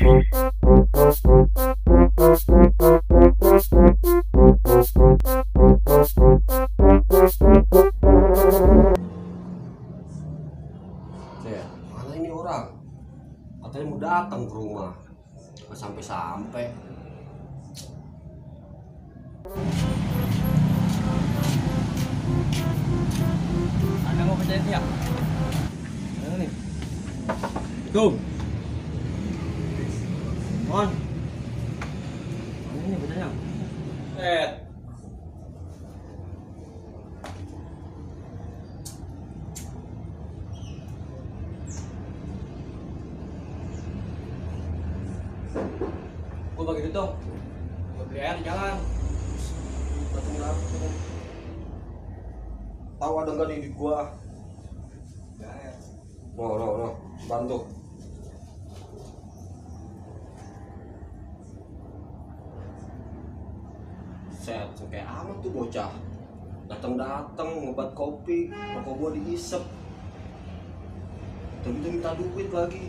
Mana ini orang? Katanya mau datang ke rumah, nggak sampai-sampai. Anda mau percaya dia? Mana nih? Tuh. Mon. Mana ini bocahnya? Gue bagi duit dong. Gue beli air di jalan. Tahu ada nggak nih di gua? No, bantu. Set, kayak amat tuh bocah. Datang ngobat kopi, rokok gua diisep. Tapi tuh minta duit lagi.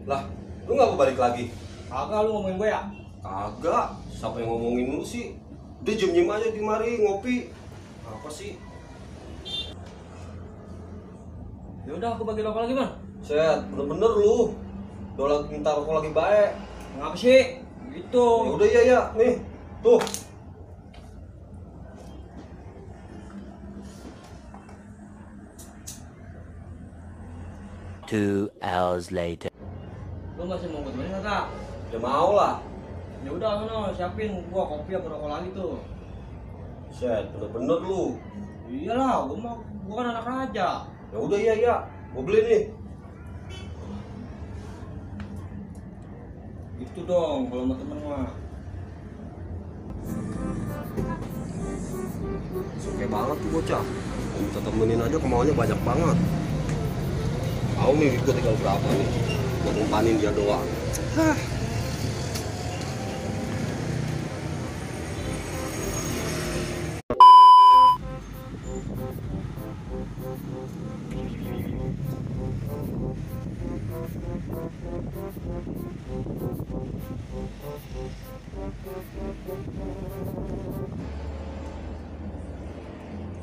Lah, lu nggak mau balik lagi? Kagak, lu ngomongin gue ya? Kagak, siapa yang ngomongin lu sih? Udah jem aja di mari ngopi. Apa sih? Ya udah, aku bagi rokok lagi, Man. Set, bener-bener lu. Udah lagi minta rokok lagi baik. Ngapa sih? Gitu. Ya udah ya, nih. Tuh. Two hours later. Lu masih mau gue temenin kagak? Ya mau lah. Ya udah, sono siapin gua kopi sama rokok lagi tuh. Set, bener-bener lu. Iyalah, gua kan anak raja. Ya udah ya. Gua beli nih. Gitu dong kalau sama temen mah. Oke banget tuh bocah. Minta temenin aja kemauannya banyak banget. Tahu nih gua tinggal berapa nih. Buat ngumpanin dia doang.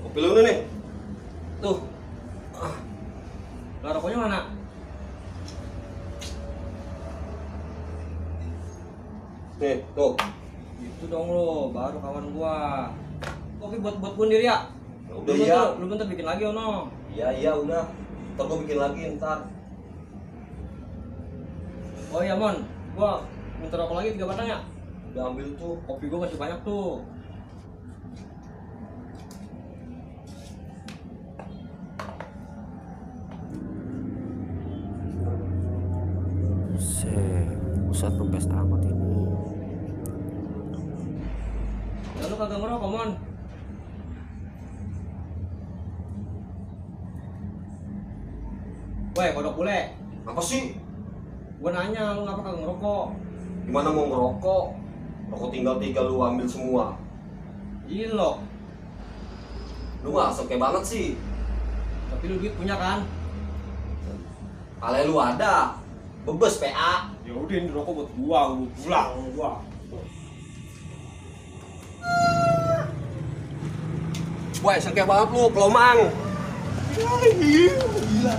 Kopi lu nih. Tuh. Lah rokoknya mana? Nih, tuh. Gitu dong lo, baru kawan gua. Kopi buat gua sendiri ya? Ya udah ya. Lu bentar bikin lagi ono. Iya udah. Ntar gua bikin lagi ntar. Oh iya, Mon. Gua minta rokok lagi 3 batang ya? Udah ambil tuh. Kopi gua masih banyak tuh. Pusat pempes amat ini. Ya lu kagak ngerokok, Mon. Woi, kodok bule. Apa sih? Gua nanya, lu ngapa kagak ngerokok? Gimana mau ngerokok? Rokok tinggal 3 lu ambil semua. Gila. Lu mah asok kayak banget sih. Tapi lu duit punya kan? Kalo lu ada, bebes PA. Ya udah, ini rokok buat gua pulang gua. Wah, sengke banget lu, pelomang. Gila.